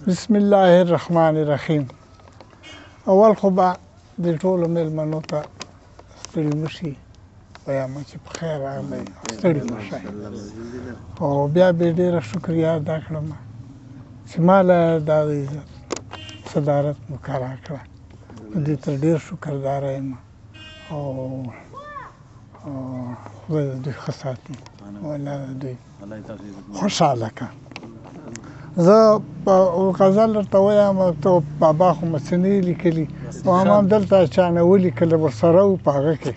بسم الله الرحمن الرحیم. اول خو به د ټولو مېلمنو ته ستړي مشي وایم چې په خیر راغلی، ستړي مه شئ. او بیا به ډېره شکریه ادا کړم چې ما له دا عزت صدارت موقع راکړه، دې ته ډېر شکردار یم. او خدای دې دوی ښه ساتي او الله دې دوی خوشحاله کړه. زه په غزل درته وایم، ته بابا خو مې څه نه لیکلي، او هم دلته چا نه ولیکل، ورسره و په هغه کې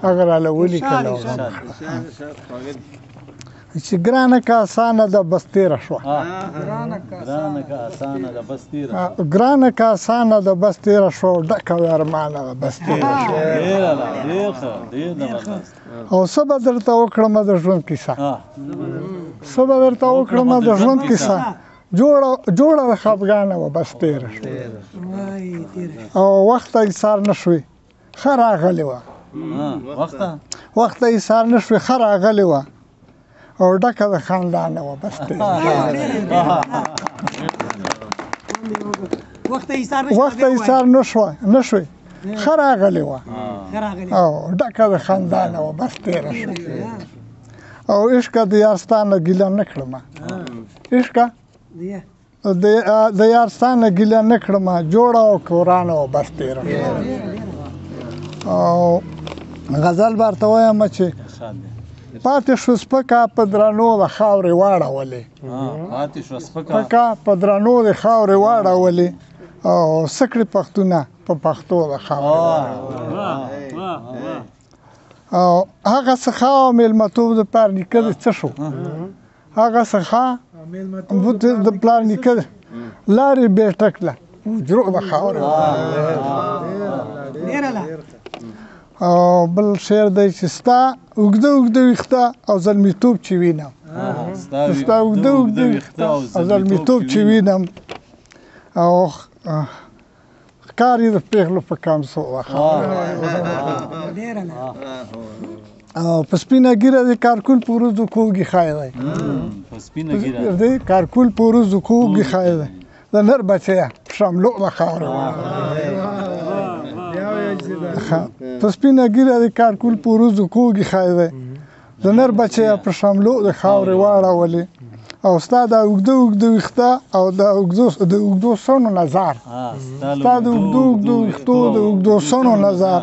هغه راله ولیکل چې ګرانه که اسانه ده بس تېره شوه، ګرانه که اسانه ده بس تېره شوه، ډکه د ارمانه ده بس تېره شوه. او څه به درته وکړم د ژوند کیسه، څه به درته وکړم د ژوند کیسه، جوړه د خفګانه وه بس تېره شوه. او وخته ایسار نه شوې ښه راغلې وه، وخته ایسار نه شوې ښه راغلې وه، او ډکه د خندانه وه بس تېره شوه. وخته ایسار نه شوې ښه راغلې وه، او ډکه د خندانه وه بس تېره شوه. او عشقه د یار ستا نه ګیله نه کړمه، عشقه د یار ستا نه ګیله نه کړمه، جوړه او کورانه وه بس تېره شوه. او غزل به ورته وایم چې پاتې شو سپکه په درنو د خاورې واړولې، سپکه په درنو د خاورې واړولې، او څه کړي پښتونه په پښتو د خاورې واړولې. او هغه سخا او مېلمتوب د پلار نیکه د څه شو، هغه سخا د پلار نیکه لارې بېرته کړه حجرو د خاورې. او بل شعر دی چې ستا اوږده اوږده ویښته او زلمیتوب چې وینم، ستا اوږده اوږده ویښته او زلمیتوب چې وینم، او ښکار یې د پېغلو په کمسو وه. او په سپینه ږیره د کارکول په وروځو کوږي ښی دی، د کارکول په وروځو کوږي ښی دی، د نر بچیه شملو د خاورې. په سپینه ږیره د کارکول په وروځو کوږي ښی دی، د نر بچیه په شملو د خاورې واړولې، او ستا دا اوږده اوږده ویښته او د اوږدو څڼو نظر، ستا د اوږدو اوږدو ویښتو د اوږدو څڼو نظر.